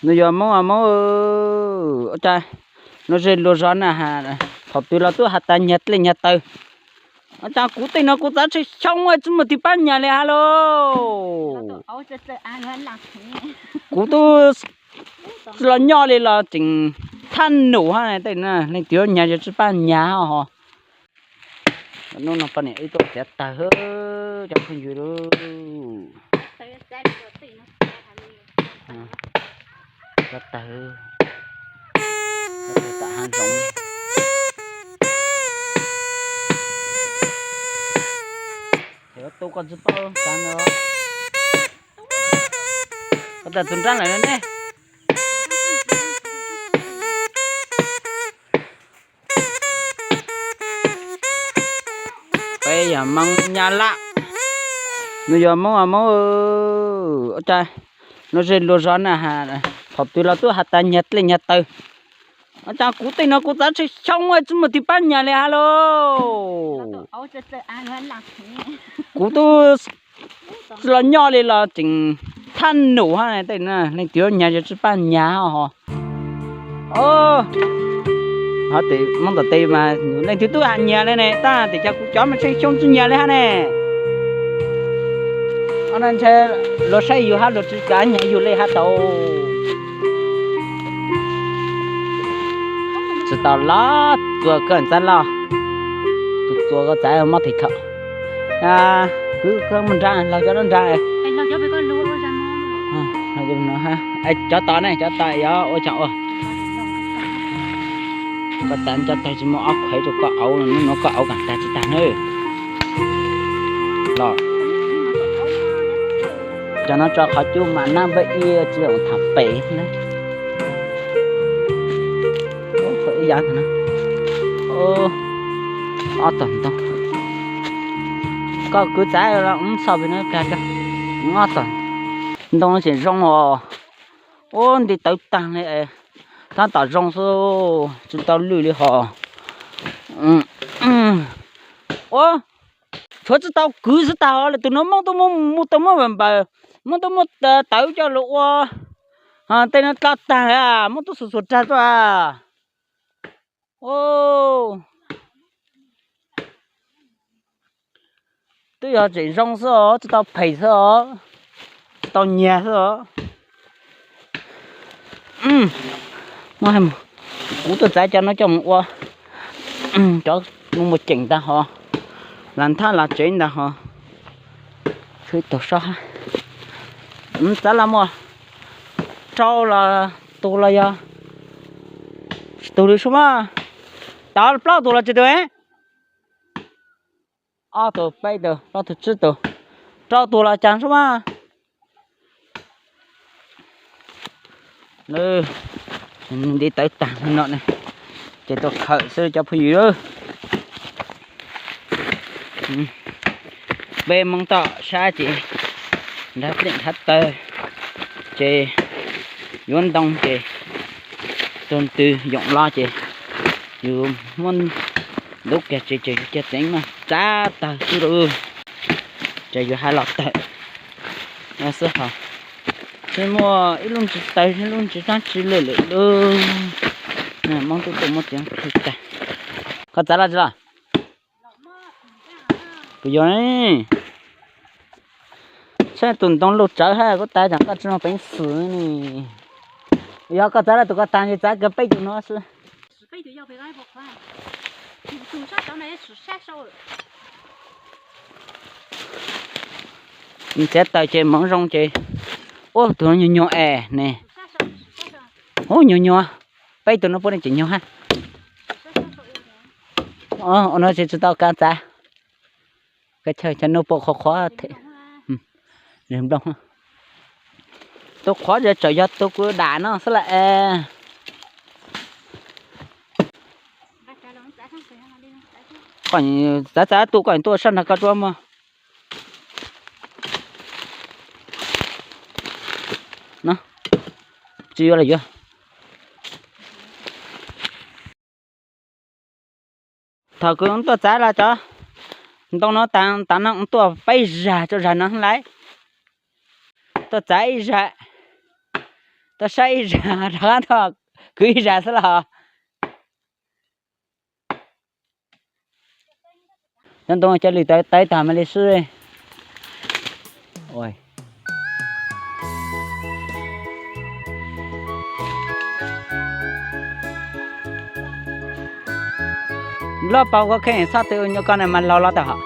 Nws yog Hmoob, Hmoob, ua cas no ze luag zog na, thaum twg los twb has tas nyag dlej nyag taw. Ua cas kuv tej no kuv txav tsheej xyoo tsis muaj tus pab nyag li ha lauj. Kuv twb tsis los nyob li los tseem thab num hab, tej leej twg nyag yog tsis pab nyag ho. Hnub no poj niam wb tuaj txiav taws cov phooj ywg lauj. Cov taws, cov taws tom hav zoov. Ces koj tu koj tsis paub xav no. Koj tawm tus nrab lawm ne. Peb yog Hmoob Nyab Laj, nws yog Hmoob, Hmoob, ua cas no ze luag zog na, thaum twg los twb has tas nyag dlej nyag taw. Ua cas kuv tej no kuv txav tsheej xyoo tsis muaj tus pab nyag li ha lauj. Kuv twb tsis los nyob li los tseem thab num hab, tej leej twg nyag yog tsis pab nyag ho. Ho tes Hmoob tom tes mas leej twg twb has nyag li ne, tab sis cas kuv cov mas tsheej xyoo tsis nyag li hab ne. Ntshe luag saib yus hab luag tsis kav nyag yus li hab tau. Tsis tau los txua koj txav los, tus txua koj txav mob tes thaum. Kwv koj mus nrad, los cov nrad. Cov tod ne, cov tod yog ua tsaug ua. Koj txav cov taws tsis muaj ob khuav rau koj auv, hnub no koj auv kam tag tsis tag na. Los cov no tso qhov cub mas nab npawb ib tsis zoo tham pem na. Ib yav ntawd na, ob tog ntoo. Koj kwv txav los wb txhoj pem no kag, ob tog ntoo tseem zoo os. Ub, nti tawv tag li, tab tom zoo xwb, tsis tau lwj li hos. Ub, tshuav tsis tau kwv xwb tag hos, lawv tus no Hmoob tuaj muab, muab tau muab npaws, muab tau muab tawv coj los ua tej no dlab tag li, muab tub xus xuas rag tuaj. Twb yog tseem zoo xwb os, tsis tau phem xwb os, tsis tau nyiag xwb os. Kuv tuaj txav cov no coj mus ua cov mus ceem ntag hos, las nthab las tsev ntag hos. Tshuav ib tug sob hab, txav los muaj rau los tus los yog tsis tus li sub mas. Tau plaub tus los tsis tus, ob tus peb tus plaub tus tsib tus, rau tus los cas sub mas. Nti tawv tag no ne, ces tuaj khawm xwb cov phooj ywg. Peb Hmoob toj sab ces nrhav dlej nrhav taw, ces yuav ntoo ces tug ntws yoom los ces yus muab ntub kiag tsev ces yus cia txeev mas tsav tawg xwb lauj. Ces yus hais los tawm xwb hos, tsis muaj ib lub ntsis taw ib lub ntsis dlaab tsi li lawm lauj. Hmoob tub tuaj muab txiav tag. Koj txav los tsis los? Kuv yog ne. Saib tus ntoo luj tsawv hab kuv tas tsam koj tsis muaj peev xwm ne. Yog koj txav los tus koj tas ces txav kiag peb tus no xwb. Txiav taws ces hmoov zoo ces, ub, tus nyuag nyuag es ne. Ub, nyuag nyuag, peb tus no puab ne tseem nyuag hab. Ua no tsis tau kav txav. Koj chaw chaw no puab qhuav qhuav, nplooj. Tus qhuav tseem yog tus kuv dam no xwb las es. Txav txav tus koj tuaj sab nrag koj tsuab mog. Tsis yuav los yuav. Thaum kuv tuaj txav los cov ntoo no tas no tuaj peb zag rau zag no lawm. Tuaj txav ib zag, Tau saib ib zag rov qab tau kwv ib zag xwb los. Cov ntoo cov lwm tawv tawv tag mas li xwb. Loj paug koj kheej txhob twv nyuam koj na mas laug los tau hom.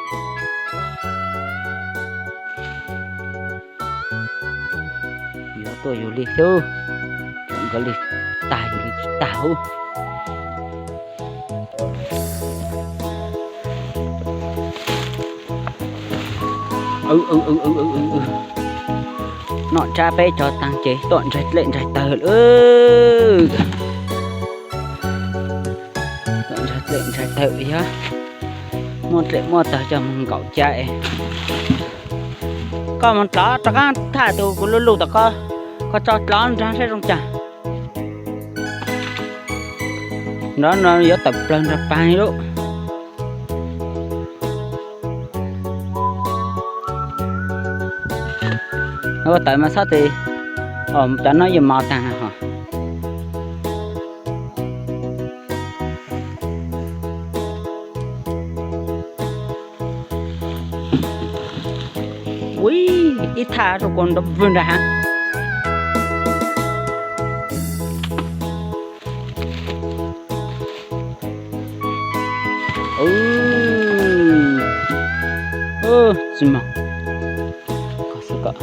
Yuav tuaj yus li xwb, nkawd li tag yus li tsis tag hub. Noj tsab peb cov taag ces tuaj ntsaig dlej ntsaig tawg lawm. Tuaj ntsaig dlej ntsaig tawg yog muaj dlej muaj tawg coj mus nkaum cai. Koj mus dlov rov qab thaj tus kuv luj luj tom koj, koj tso dlov nrog saib zoo cas. Nrov no yuav tawm plawg nrog pag lub. Ua tawm mas txhob tis, cov no yeej mos tag na ho. Ui, ib thaj rau kuv nrov vwg nrag hav. Tsis mog, koj xwb koj.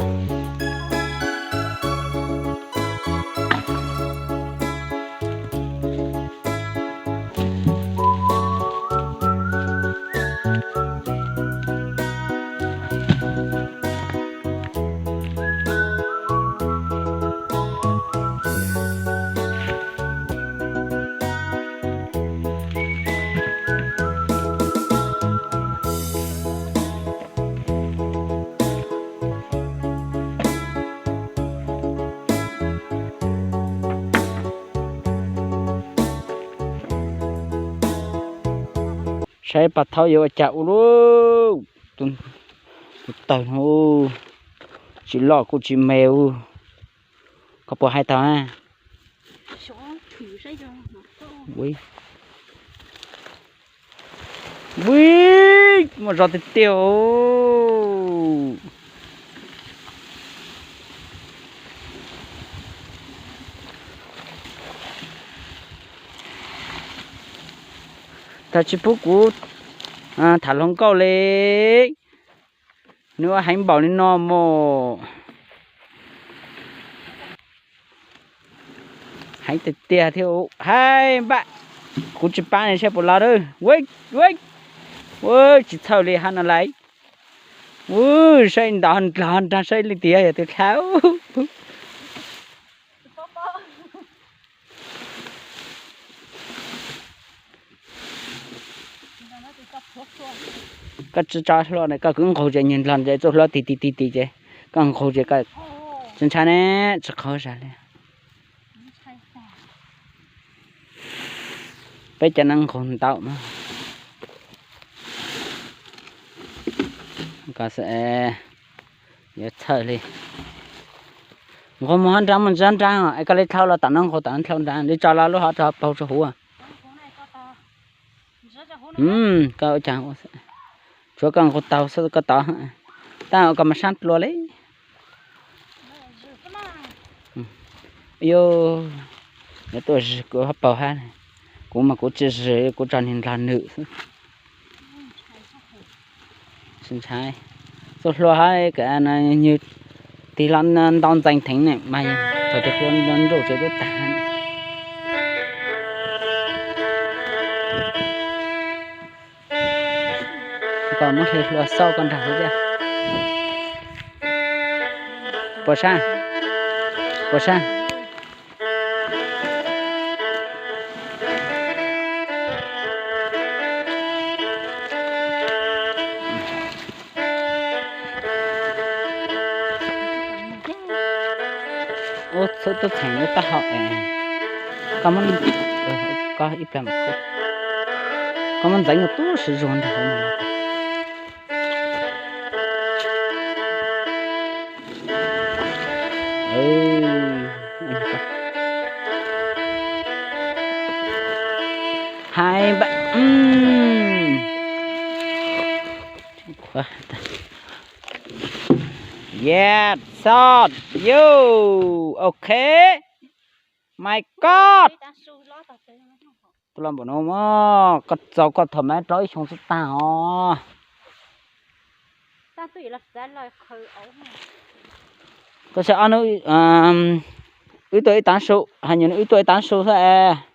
Saib Paj Thaub yuav ua cas ua luj. Tus tawg no tsis loj kuj tsis me ua. Koj puas hais tau na? Ui, muaj zog tiag tiag. Tag tsis pub kuv tham hluas nkauj li. Nws ua heev npaum li no mus. Heev tiag tiag thiab haib npaj. Kuv tsis pab ne saib puas los. Ua tsis txhawj li hab no lais. Ua saib nto nrog nrog saib li tias yog tus dlha. Koj tsis tso hlua ne, koj kwv nqug ces nyiag nrog ces txuj hlua ti ti ti ti ces koj nqug ces koj tsis ntshai ne, tsis qhov zam li. Peb cov neeg nqug ntau mas. Koj xav yuav txhawj li. Nqug mus hab nrab mus nrab nrab es koj li dlhau los tom no nqug tom no dlhau nrab li tso los lub hov rau paug rau huv. Koj ua cas, tsuav koj nqug taug xwb koj tod, tab koj mas sab dlua li. Yuav tuaj zwg kuv hab paug hab, kuv mas kuv tsis zwg, kuv tso niag nrog nws xwb. Tsis ntshai, txuj hlua hab nwg tig los ntau ntxeev theev ne mas thaum twg hlua nruj tsev tub tag. Koj muab hle hlua xauj koj nrog xwb tiag. Puas sab? Puas sab? Ub, txhub tub txheem lub taub hau es, koj muab, koj ib plag mas khub, koj muab ntxeev tub si zuag nrog hauv no. Hais npam. Yeah, shot. Yo. Ok. My God. Tus los npaum no, koj txaus koj thaum mas rau ib xyoo xwb tag os. Koj saib ob hnub wb tuaj ib tav su, hais nyuag wb tuaj ib tav su xwb es.